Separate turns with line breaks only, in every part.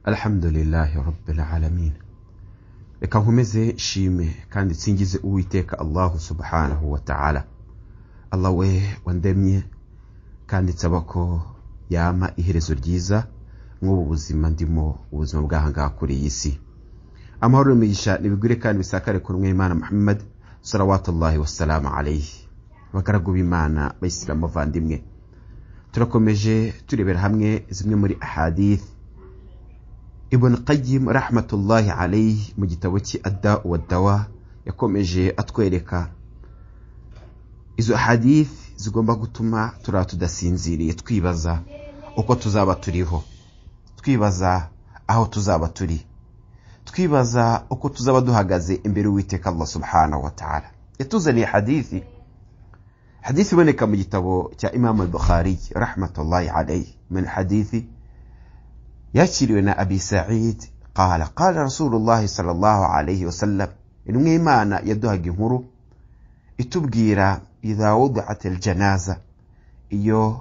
Alhamdulillahi rabbil alamin. Reka nkomeze nshime kandi nsingize Uwiteka Allahu subhanahu wa ta'ala. Allah we wandemye kandi nsaba ko yama iherezo ryiza nk'ubu buzima ndimo, ubuzima bw'ahangaha kuri iyi si. Amahoro n'imigisha nibigwire kandi bisakare ku ntumwa y'Imana Muhammad salawatullahi wassalamu alayhi. Abagaragu b'Imana, Bayisilamu bavandimwe, turakomeje turebera hamwe zimwe muri ahadith Ibn Qayyim rahmatullahi alayhi mu gitabo cye Ad-Da'u wad-Dawa yakomeje atwereka izo hadith zigomba gutuma turara tudasinziriye, twibaza uko tuzaba turiho, twibaza aho tuzaba turi, twibaza uko tuzaba duhagaze imbere y'Uwiteka Allah subhanahu wa ta'ala. Yatuzaniye hadithi iboneka mu gitabo cya Imam al-Bukhari rahmatullahi alayhi, min hadithi yakiriwe na Abi Sa'id qala qala Rasulullah sallallahu alayhi wasallam. Intumwa y'Imana yaduhaga inkuru itubwira idha wudi'at al-janaza, iyo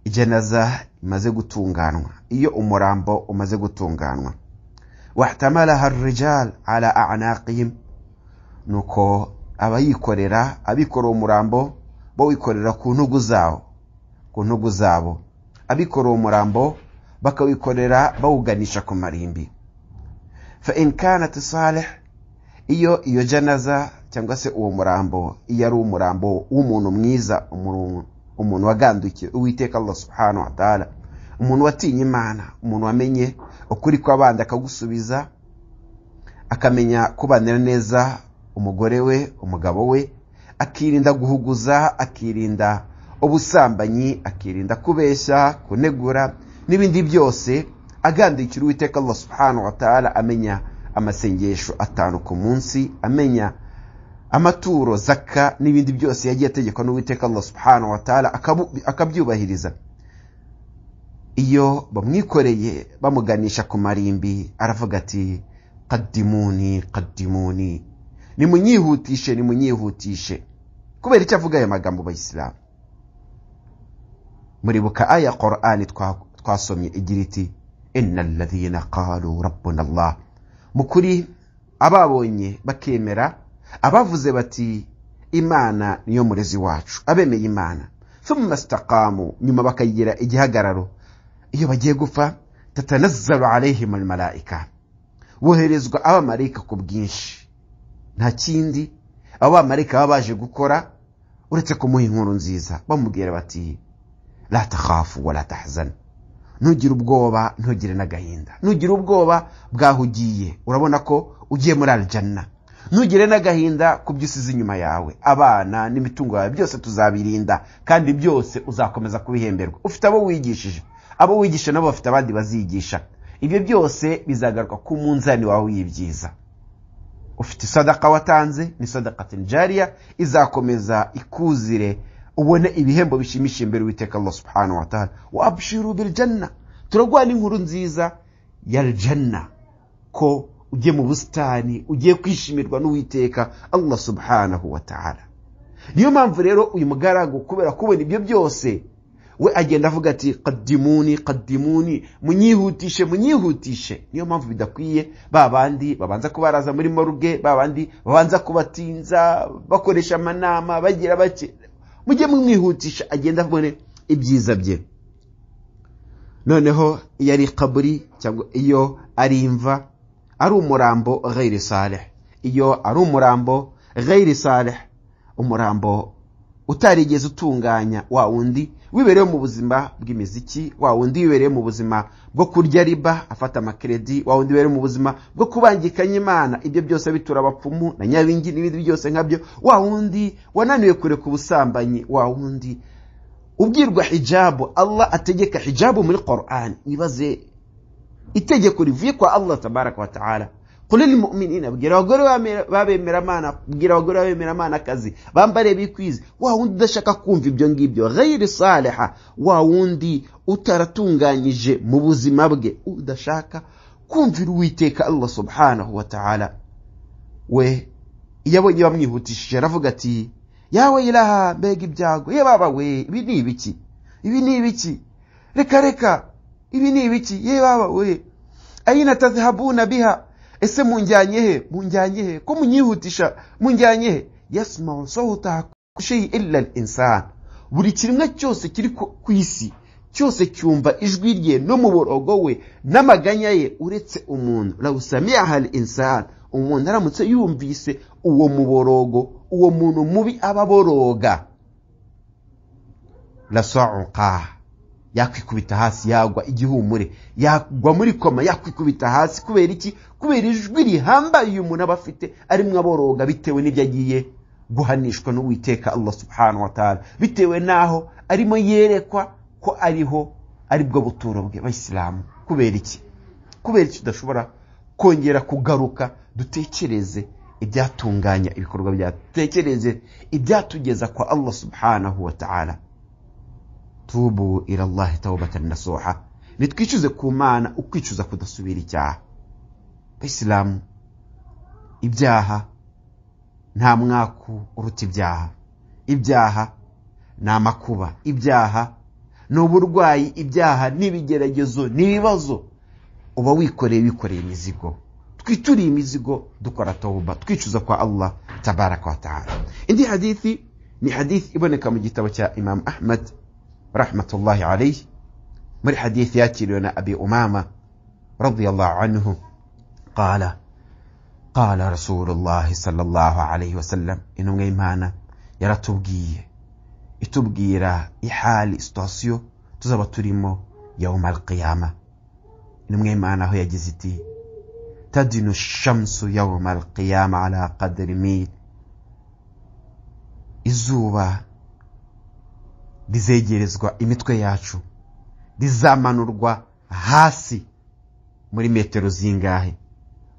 ijanaza imaze gutunganwa, iyo umurambo umaze gutunganwa, wahtamalaha ar-rijal ala a'naqihim, nuko abayikorera, abikorera umurambo bawikorera ku ntugu zawo, ku ntugu zabo, abikorera umurambo bakawikorera bawuganisha ku marimbi. Fa in kanat salih, iyo iyo janaza cyangwa se uwo murambo iyo ari umurambo w'umuntu mwiza, umuntu wagandukiye Uwiteka Allah subhanahu wa ta'ala, umuntu watinye Imana, umuntu wamenye ukuri kw'abandi akagusubiza, akamenya kubanira neza umugore we, umugabo we, akirinda guhuguza, akirinda ubusambanyi, akirinda kubeshya, kunegura n'ibindi byose, agandukira Uwiteka Allah subhanahu wa ta'ala, amenya amasengesho 5 ku munsi, amenya amaturo, zaka n'ibindi byose yagiye ategekwa n'Uwiteka Allah subhanahu wa ta'ala, akabyubahiriza. Iyo bamwikoreye bamuganisha ku marimbi, aravuga ati qaddimuni qaddimuni, nimunyihutishe nimunyihutishe. Kubera icyo avuga aya magambo Bayisilamu, muribuka aya Qur'ani twasomye igira iti innal ladhina qalu rabbuna Allah. Mukuri ababonye bakemera, abavuze bati Imana niyo murezi wacu, abemeye Imana, thumma istaqamu, nyuma bakayigira igihagararo, iyo bagiye gupfa tatanazzalu alayhim almalaika, boherezwa abamarayika ku bwinshi. Nta kindi abo bamarayika baba baje gukora uretse kumuha inkuru nziza, bamubwira bati la takhafu wala tahzan, ntugire ubwoba, ntugire n'agahinda, ntugire ubwoba bwahugiye, urabona ko ugiye muri aljanna, ntugire n'agahinda ku byo usize inyuma yawe, abana n'imitungo yawe byose tuzabirinda, kandi byose uzakomeza kubihemberwa. Ufite abo wigishije, abo wigisha nabo bafite abandi bazigisha, ibyo byose bizagaruka ku munzani wawe w'ibyiza. Ufite sadaka watanze, ni sadaqatin jariya, izakomeza ikuzire, ubone ibihembo bishimisha imbere Uwiteka Allah subhanahu wa ta'ala. Wa abshiru bil janna, turagwana inkuru nziza ya aljanna, ko ugiye mu busitani, ugiye kwishimirwa n'Uwiteka Allah subhanahu wa ta'ala. Niyo mpamvu rero uyu mugaragu kubera kubona ibyo byose, we agenda avuga ati qaddimuni qaddimuni, munyihutishe munyihutishe. Niyo mpamvu bidakwiye babandi babanza kubaraza muri morgue, babandi babanza kubatinza bakoresha amanama bagira bake, mujye mumwihutisha agenda abone ibyiza bye. Noneho iyo ari kaburi cyangwa iyo ari imva, ari umurambo ghairi salih, iyo ari umurambo ghairi salih, umurambo utarigeze utunganya, wa wundi wibereye mu buzima bw'imiziki, wa wundi wibereye mu buzima bwo kurya riba afata amakredi, wa wundi wibereye mu buzima bwo kubangikanya Imana, ibyo byose bitura abapfumu na nyabingi n'ibindi byose nkabyo, wa wundi wananiwe kureka ubusambanyi, wa wundi ubwirwa hijabu, Allah ategeka hijabu muri Qur'an. Nibaze itegeko rivuye kwa Allah tabaraka wa ta'ala, qul lil mu'minina, bwira abagore babemeramana, bwira abagore babemeramana akazi bambare bikwize. Wa wundi udashaka kumva ibyo ngibyo, ghairi saliha, wa wundi utaratunganyije mu buzima bwe, udashaka kumvira Uwiteka Allah subhanahu wa ta'ala, we iyo abonye bamwihutishije aravuga ati yawe ilaha, mbega ibyago, ye baba we, ibi ni ibiki, ibi ni ibiki, reka reka, ibi ni ibiki, ye baba we. Aina tadhhabuna biha, ese munjyanye he, munjyanye he, ko munyihutisha, munjyanye he? Yasma'u sawta shay illa al-insan, buri kiremwa cyose kiri ku isi cyose cyumva ijwi rye n'umuborogo we n'amaganya ye uretse umuntu. Law sami'aha al-insan, umuntu aramutse yumvise uwo muborogo, uwo muntu mubi ababoroga, la sa'uqa, yakwikubita hasi, yagwa igihumure, yagwa muri koma, yakwikubita hasi. Kubera iki? Kubera ijwi rihambaye uyu muntu aba afite arimo aboroga, bitewe n'ibyo agiye guhanishwa n'Uwiteka Allah subhanahu wa ta'ala, bitewe n'aho arimo yerekwa ko ariho aribwo buturo bwe. Bayisilamu, kubera iki? Kubera iki tudashobora kongera kugaruka dutekereze ibyatunganya ibikorwa byacu, dutekereze ibyatugeza kwa Allah subhanahu wa ta'ala? Tubu ila Allahi tawbatan nasuha, nitwicuze ku Mana ukwicuza kudasubira icyaha. Bayisilamu, ibyaha nta mwaku uruta ibyaha, ibyaha ni amakuba, ibyaha ni uburwayi, ibyaha n'ibigeragezo n'ibibazo uba wikoreye, wikoreye imizigo. Twituriye imizigo dukora tawba, twicuza kwa Allah tabaraka wa taala. Indi hadithi ni hadithi iboneka mu gitabo cya Imam Ahmad rahmatullahi alayhi, muri hadithi yakiriwe na Abi Umama radiyallahu anhu, qala qala Rasulullah sallallahu alayhi wasallam, intumwa y'Imana yaratubwiye, itubwira ihali situation tuzaba turimo yawm al-qiyama. Intumwa y'Imana aho yagize iti: tadinu shamsu yawm al-qiyama ala qadri mil, izuba rizegerezwa imitwe yacu, rizamanurwa hasi muri metero zingahe,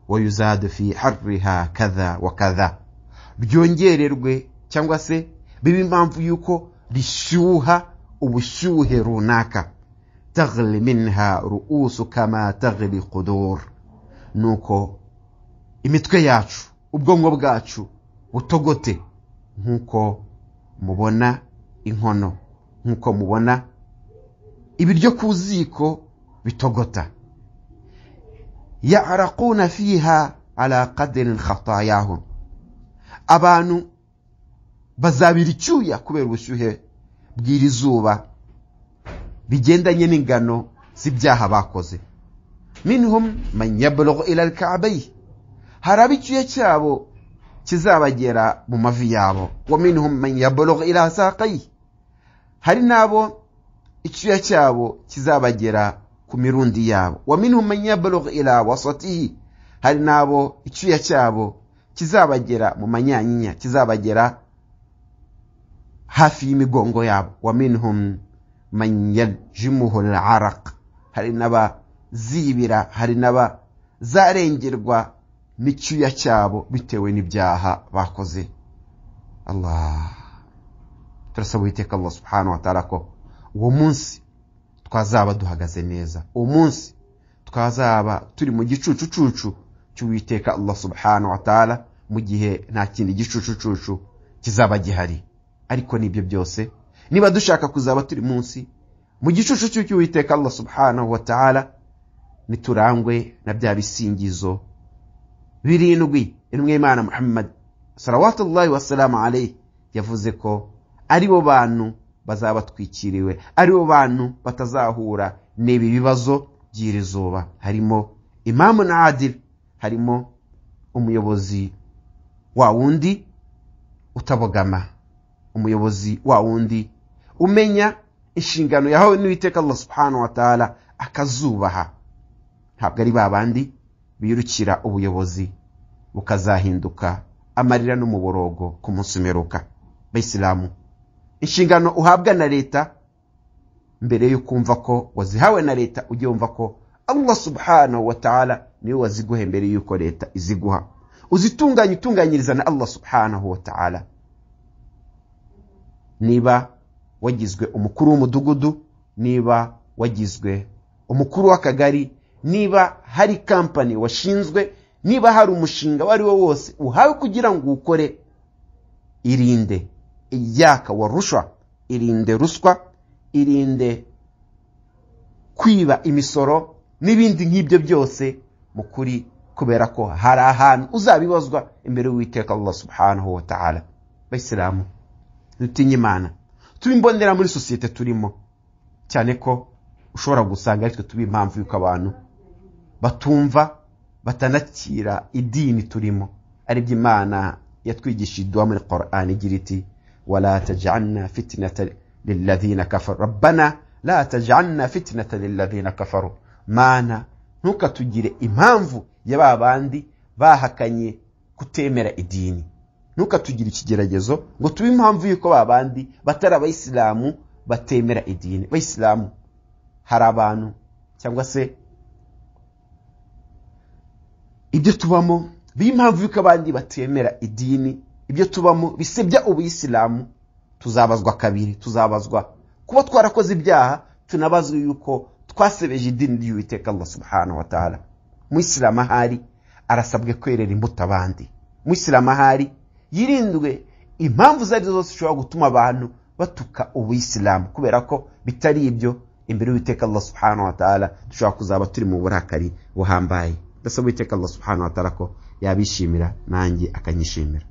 wayuzadu fi harriha kadha wa kadha, byongererwe cyangwa se bibe impamvu yuko rishyuha ubushyuhe runaka, taghli minha ru'usu kama taghli qudur, nuko imitwe yacu, ubwonko bwacu butogote nkuko mubona inkono, nkuko mubona ibiryo ku ziko bitogota. Ya'raquna fiha ala qadrin khatayahum, abantu bazabira icyuya kubera ubushyuhe bw'iri zuba bigendanye n'ingano z'ibyaha bakoze. Minhum man yablughu ila al-ka'bay, hari ab'icyuya cyabo kizabagera mu mavi yabo. Wa minhum man yablughu ila saqay, hari nabo icyuya cyabo kizabagera ku mirundi yabo. Wa minhum man yablughu ila wasatihi, hari nabo icyuya cyabo kizabagera mu manyanyinya, kizabagera hafi y'imigongo yabo. Wa minhum man yaljimuhu al-araq, hari n'abazibira, hari n'abazarengerwa n'icyuya cyabo bitewe n'ibyaha bakoze. Allah, turasaba Uwiteka Allah subhanahu wa ta'ala ko uwo munsi twazaba duhagaze neza, uwo munsi twazaba turi mu gicucucucu cy'Uwiteka Allah subhanahu wa ta'ala, mu gihe nta kindi gicucucucu kizaba gihari. Ariko nibyo byose, niba dushaka kuzaba turi munsi mu gicucucucu cy'Uwiteka Allah subhanahu wa ta'ala, niturangwe na bya bisingizo birindwi intumwa y'Imana Muhammad salawatullahi wasalamu alayhi yavuze ko aribo bantu bazaba batwikiriwe, aribo bantu batazahura n'ibi bibazo by'iri zuba. Harimo imamu na adil, harimo umuyobozi wa wundi utabogama, umuyobozi wa wundi umenya inshingano yahawe n'Uwiteka Allah subhanahu wa ta'ala akazubaha. Ntabwo ari babandi birukira ubuyobozi bukazahinduka amarira n'umuborogo ku munsi umeruka. Bayisilamu, inshingano uhabwa na leta, mbere yo kumva ko wazihawe na leta, ujye wumva ko Allah subhanahu wa ta'ala niwe waziguhe mbere yuko leta iziguha. Uzitunganye, utunganyiriza na Allah subhanahu wa ta'ala. Niba wagizwe umukuru w'umudugudu, niba wagizwe umukuru w'akagari, niba hari kampani washinzwe, niba hari umushinga wari wo wose uhawe kugira ngo ukore, irinde iyaka wa rushwa, irinde ruswa, irinde kwiba imisoro, n'ibindi nk'ibyo byose mu kuri, kubera ko hari ahantu uzabibazwa imbere y'Uwiteka Allah subhanahu wa ta'ala. Bayisilamu, dutinye Imana, tube imbonera muri sosiyete turimo, cyane ko ushobora gusanga aritwe tuba impamvu y'uko abantu batumva batanakira idini turimo. Aribyo Imana yatwigishije idua muri Qur'an igira iti wala taj'alna fitnatan lilladhina kafaru rabbana la taj'alna fitnatan lilladhina kafaru, Mana ntukatugire impamvu ya ba bandi bahakanye kutemera idini, ntukatugire ikigeragezo ngo tube impamvu y'uko ba bandi batari abayisilamu batemera idini. Bayisilamu, hari abantu cyangwa se ibyo tubamo b'impamvu y'uko abandi batemera idini, ibyo tubamo bisebya ubuyisilamu, tuzabazwa kabiri. Tuzabazwa kuba twarakoze ibyaha, tunabazwa yuko twasebeje idini ry'Uwiteka Allah subhanahu wa ta'ala. Muyisilamu ahari arasabwe kwerera imbuto abandi. Muyisilamu ahari yirindwe impamvu izo arizo zose zishobora gutuma abantu batuka ubuyisilamu, kubera ko bitari ibyo imbere y'Uwiteka Allah subhanahu wa ta'ala dushobora kuzaba turi mu burakari buhambaye. Ndasaba Uwiteka Allah subhanahu wa ta'ala ko yabishimira nanjye akanyishimira.